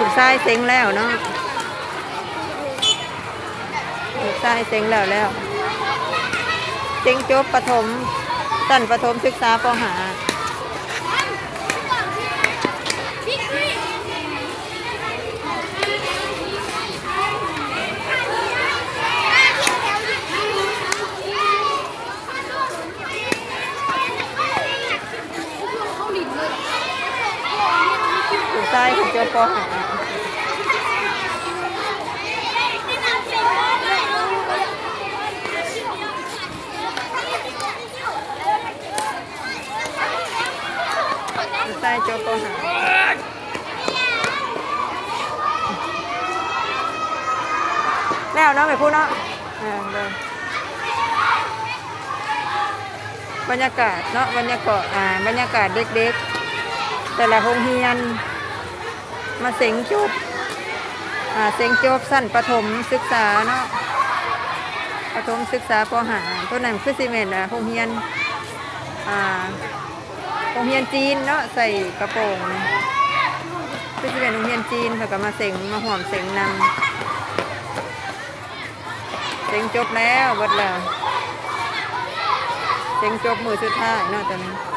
ລູກຊາຍເສັງແລ້ວເນາະ ລູກຊາຍເສັງແລ້ວແລ້ວ ເສັງຈົບປະຖົມ ຊັ້ນປະຖົມສຶກສາ ປໍຫ້າ. ລູກຊາຍເພິ່ນຈົບປໍຫ້າ ລູກຊາຍຈົບປໍຫ້າ ແລ້ວເນາະ ແມ່ຄູເນາະ ເອີ ເບິ່ງ ບັນຍາກາດເນາະ ບັນຍາກາດ ອ່າ ບັນຍາກາດເດັກໆ ແຕ່ລະໂຮງຮຽນ ມາເສັງຈົບ ອ່າ ເສັງຈົບຊັ້ນປະຖົມສຶກສາເນາະ ປະຖົມສຶກສາ ປໍຫ້າ ໂຕນັ້ນຄືຊິແມ່ນ ອ່າ ໂຮງຮຽນ ອ່າ ໂຮງຮຽນຈີນເນາະ ໃສ່ກະໂປງ ຄືຊິແມ່ນໂຮງຮຽນຈີນ ເພິ່ນກໍມາເສັງ ມາຮ່ວມເສັງນຳ. ເສັງຈົບແລ້ວ ເບິດແລ້ວ ເສັງຈົບມື້ສຸດທ້າຍເນາະ ຕອນນີ້